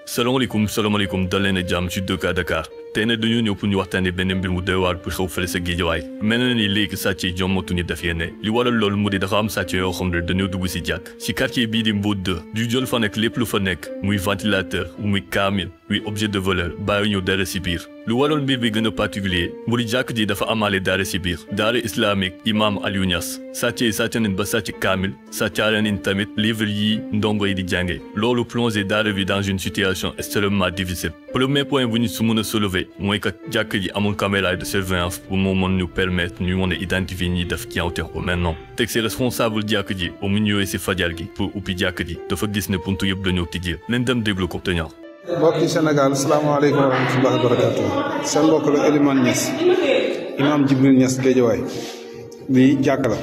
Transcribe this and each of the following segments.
salaamaaleykum dal leen ak jàmm ci Dëkk Dakar tey nag dañoo ñëw pour ñu waxtaanee benn mbir mu doy waar bu xew fële sa Géejawaay mel na ni léegi sàcc yi jommatuñu def yenn li waral loolu mu di dafa am sàcc yoo xam ne dañoo dugg si jàkk si quartier bii di Mbour 2 du jël fa nekk lépp lu fa nekk muy ventilateur muy kaamil muy objet de valeur bàyyi ñu dara si biir lu waral mbir bi gën a particulier mu di jàkk ji dafa amaale daara si biir daara islamique imam Aliou Niass sàcc yi sàcc nañ ba sàcc kaamil sàccaale nañ tamit livre yi ndongo yi di jànge loolu plongé daara bi dans une situation extrêmement difficile premier point bu ñu su mën a soulever mooy que jàkk ji amul caméra de surveillance pour mu mën ñu permettre ñu mën a identifier ñi def ñaawteef bu mel noonu teg si responsable jàkk ji ba mu ñëwee si fajar gi pour ubbi jàkk ji dafa gis ne buntu yëpp dañoo tijjee leen dem déglu ko te ñaaw. mbokki Sénégal salaamaaleykum wa rahmatullahi wa barakatu seen mbokk la Elimane Niass imam Jibril Niass Géejawaay bi jàkk la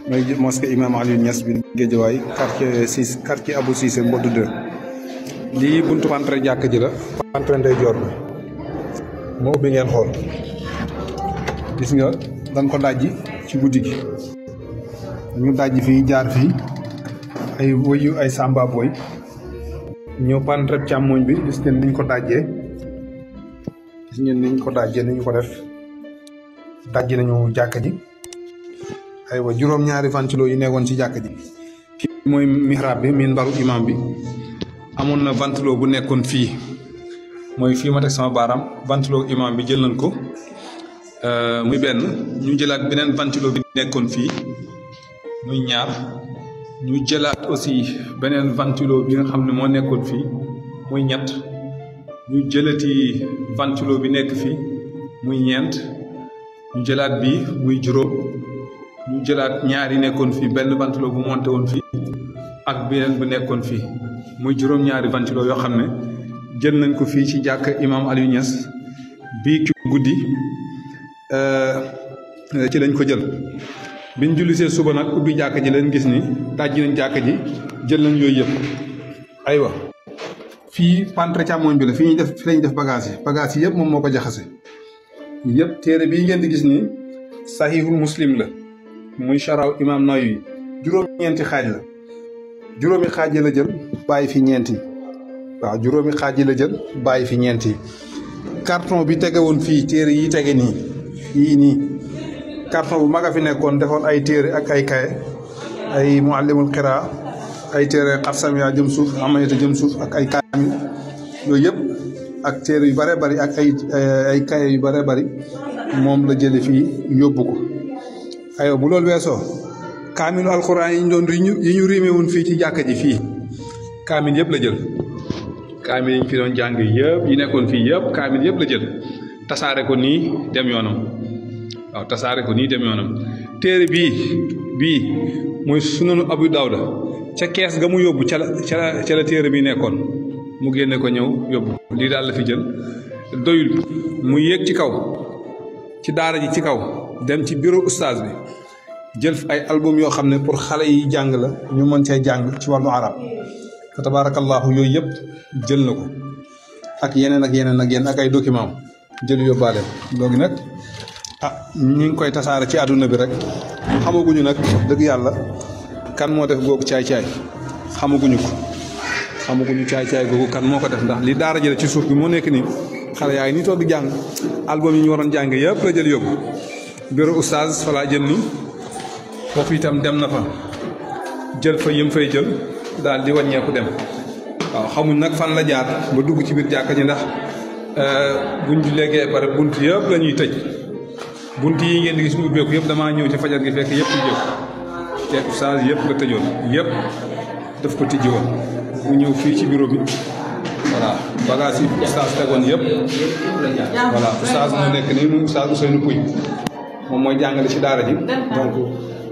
mooy mosquée imam Aliou Niass bi Géejawaay quartier Abou Cissé Mbour 2 lii buntu pantre jàkk ji la pantre ndey joor bi moo ubbi ngeen xool gis nga dañ ko dajji ci guddi gi ñu dajji fii jaar fii ay wëyu ay samba boy ñëw pantre càmmoñ bi gis ngeen niñ ko dajjee niñ ko def dajji nañu jàkk ji aywa juróom-ñaari ventilo yi nekkoon ci jàkk ji fii mooy mihrab bi minbaru imam bi amoon na ventilo bu nekkoon fii mooy fii ma teg sama baaraam ventilo imam bi jël nañ ko muy benn ñu jëlaat beneen ventilo bi nekkoon fii muy ñaar ñu jëlaat aussi beneen ventilo bi nga xam ne moo nekkoon fii muy ñett ñu jëlati ventilo bi nekk fii muy ñeent ñu jëlaat bii muy juróom ñu jëlaat ñaar yi nekkoon fii benn ventilo bu monté woon fii ak beneen bu nekkoon fii muy juróom-ñaari ventilo yoo xam ne jël nañ ko fii ci jàkk imam Aliou Niass bii ci guddi ci lañ ko jël biñ jullisee suba nag ubbi jàkk ji leen gis ni dajji nañ jàkk ji jël nañ yooyu yëpp aywa fii pantre càmmoñ bi la fi lañ def bagage yi yëpp moom moo ko jaxase yëpp téere bii ngeen di gis ni sahihul muslim la muy charaw imam Nawawi juróom-ñeenti xaaj la juróomi xaaj yi la jël bàyyi fi ñeent yi waaw juróomi xaaj yi la jël bàyyi fi ñeent yi carton bi tege woon fii téere yi tege nii yii nii carton bu mag a fi nekkoon defoon ay téere ak ay kaye ay muallimul qiraa ay téere xarsamiya jëm suuf amanita jëm suuf ak ay kaamil yooyu yëpp ak téere yu bare bari ak ay kaye yu bare bari moom la jële fii yóbbu ko aywa bu loolu weesoo kaamilu alxuraan yi ñu doon yi ñu riime woon fii ci jàkka ji fii kaamil yëpp la jël kaamil yi ñu fi doon jàng yëpp yi nekkoon fii yëpp kaamil yëpp la jël tasaare ko nii dem yoonam waaw tasaare ko nii dem yoonam téere bii mooy sunanu Abu Dawuda ca kees ga mu yóbbu ca la téere bi nekkoon mu génne ko ñëw yóbbu lii daal la fi jël doyul mu yéeg ci kaw ci daara ji ci kaw dem ci bureau oustaz bi jël ay album yoo xam ne pour xale yi jàng la ñu mën cee jàng ci wàllu arab fa tabarakallahu yooyu yëpp jël na ko ak yeneen ak ay document jël yóbbaale loolu nag ñu ngi koy tasaare ci àdduna bi rek xamaguñu nag dëgg yàlla kan moo def googu caay-caay xamaguñu caay-caay googu kan moo ko def ndax li daara jële ci suuf bi moo nekk nii xale yaa ngi nii toog di jàng album yi ñu waroon jàng yëpp la jël yóbbu bureau oustaz fa laa jël nii foofu itam dem na fa jël fa yëm fay jël daal di wàññeeku dem waaw xamuñ nag fan la jaar ba dugg ci biir jàkka ji ndax buñ léegee pare bunt yëpp la ñuy tëj bunt yi ngeen di gis mu ubbeeku yëpp damaa ñëw ci fajar gi fekk yëpp tijjeeku te oustaz yëpp la tëjoon yëpp daf ko tijji woon mu ñëw fii ci bureau bi voilà bagage yi oustaz tegoon yëpp voilà oustaz moo nekk nii mu oustaz Ousseynou Pouy moom mooy jàngale ci daara ji donc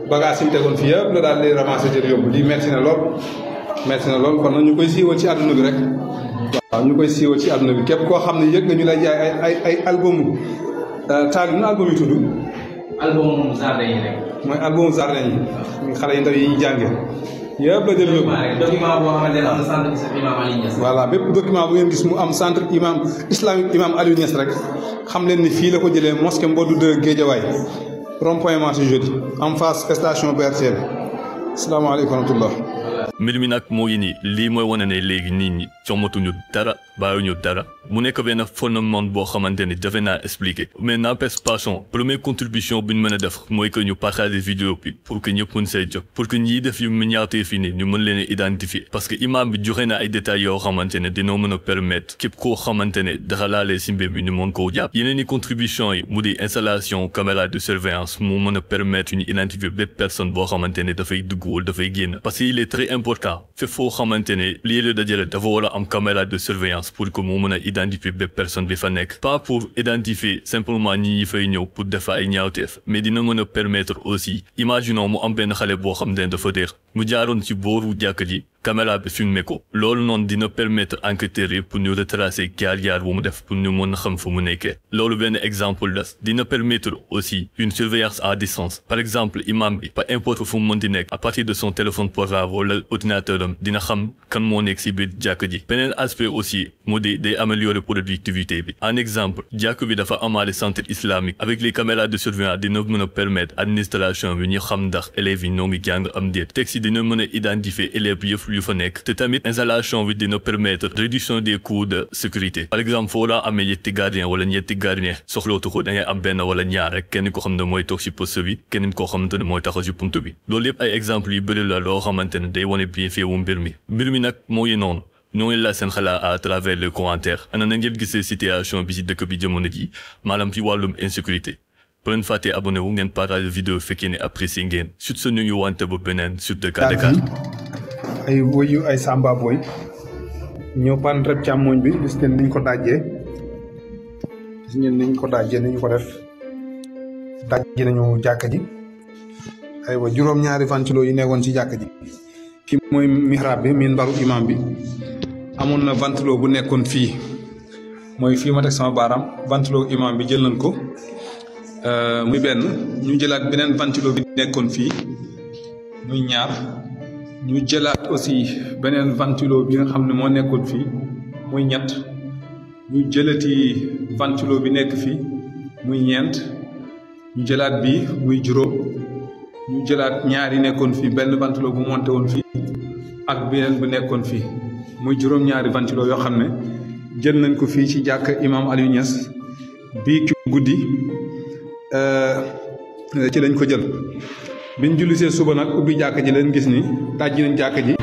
bagage yi tegoon fii yëpp la daal di ramasser jël yóbbu lii metti na lool kon nag ñu koy siiwal ci àdduna bi rek waaw ñu koy siiwal ci àdduna bi képp koo xam ne yëg nga ñu lay jaay ay albumu taalib na album yi tudd album jardin yi rek mooy album jardin yi xale yi ndaw yi ñu jànge yëpp la jël yóbbu document boo xamante ne am na centre imam Aliou Niass voilà bépp document bu ngeen gis mu am centre islamique imam Aliou Niass rek xam leen ni fii la ko jëlee mosquée Mbour 2 Géejawaay rond-point Marché Jeudi en face station BRT bi asalaamaaleykum wa rahmatullah mbir mi nag moo ngi nii lii mooy wane ne léegi nit ñi commatuñu dara bàyyiwuñu dara mu nekk benn phénomène boo xamante ne jafe naa expliquer mais n'empêche passons première contribution bu ñu mën a def mooy que ñu partager vidéo bi pour que ñëpp mën see jot pour que ñiy def yu ñaawtee fii nii ñu mën leen a identifier parce que imam bi joxe na ay détails yoo xamante ne dina mën a permettre képp koo xamante ne dara laalee si mbir mi ñu mën koo jàpp yeneen i contribution yi mu di installation caméra de surveillance mu mën a permettre ñu identifier bépp personne boo xamante ne dafay dugg wala dafay génn parce que il est très important fépp foo xamante ne lii la dajale dafa war a am caméra de surveillance pour que mu mën a identifier bépp personne bi fa nekk pas pour identifier simplement ñi fay ñëw pour def ay ñaawteef mais dina mën a permettre aussi imaginons mu am benn xale boo xam ne dafa réer mu jaaroon ci booru jàkk ji caméra bi filmé ko loolu noonu dina permettre enquêteurs yi pour ñu retracer jaar-jaar bu mu def pour ñu mën a xam fu mu nekkee loolu benn exemple la dina permettre aussi une surveillance à distance par exemple imam bi peu importe fu mu mën di nekk à partir de son téléphone portable wala ordinateur am dina xam kan moo nekk si biir jàkk ji beneen aspect aussi mu di day améliorer productivité bi en exemple jàkk bi dafa amaale centre islamique avec les caméras de surveillance dina mën a permettre administration bi ñu xam ndax élèves yi ñoo ngi jàng am déet teg si dina mën a identifier élèves yëpp yu fa nekk te tamit installation bi dina permettre réduction des coûts de sécurité par exemple foo laa amee ñetti gardien wala ñetti gardien soxlootu ko da ngay am benn wala ñaar rek kenn ko xam ne mooy toog si poste bi kenn koo xamante ne mooy taxaw si buntu bi loolu yëpp ay exemple yu bëri la loo xamante ne day wane bien fait wu mbir mi nag moo ngi noonu ñoo ngi la seen xalaat à travers les commentaires ana na ngeen gisee situation bi si dëkk bi jamono ji maanaam ci wàllum insécurité bu leen fàttee abonné wu ngeen partage vidéo fekkee ne apprécié ngeen surtout ñu ngi wante ba beneen sur Dakar ay woyu ay samba boy ñëw pan rek càmmoñ bi gis ngeen niñ ko dajjee niñ ko def dajji nañu jàkka ji aywa juróom-ñaari ventilo yi nekkoon ci jàkka ji fii mooy mihrab bi minbaru imam bi amoon na ventilo bu nekkoon fii mooy fii ma teg sama baaraam ventilo imam bi jël nañ ko muy benn ñu jëlaat beneen ventilo bi nekkoon fii muy ñaar ñu jëlaat aussi beneen ventilo bi nga xam ne moo nekkoon fii muy ñett ñu jëlati ventilo bi nekk fii muy ñeent ñu jëlaat bi muy juróom ñu jëlaat ñaari nekkoon fii benn ventilo bu monté woon fii ak beneen bu nekkoon fii muy juróom-ñaari ventilo yoo xam ne jël nañ ko fii ci jàkk imam Aliou Niass bii ci guddi ci lañ ko jël biñ jullisee suba nag ubbi jàkk ji leen gis ni tàjji nañ jàkk ji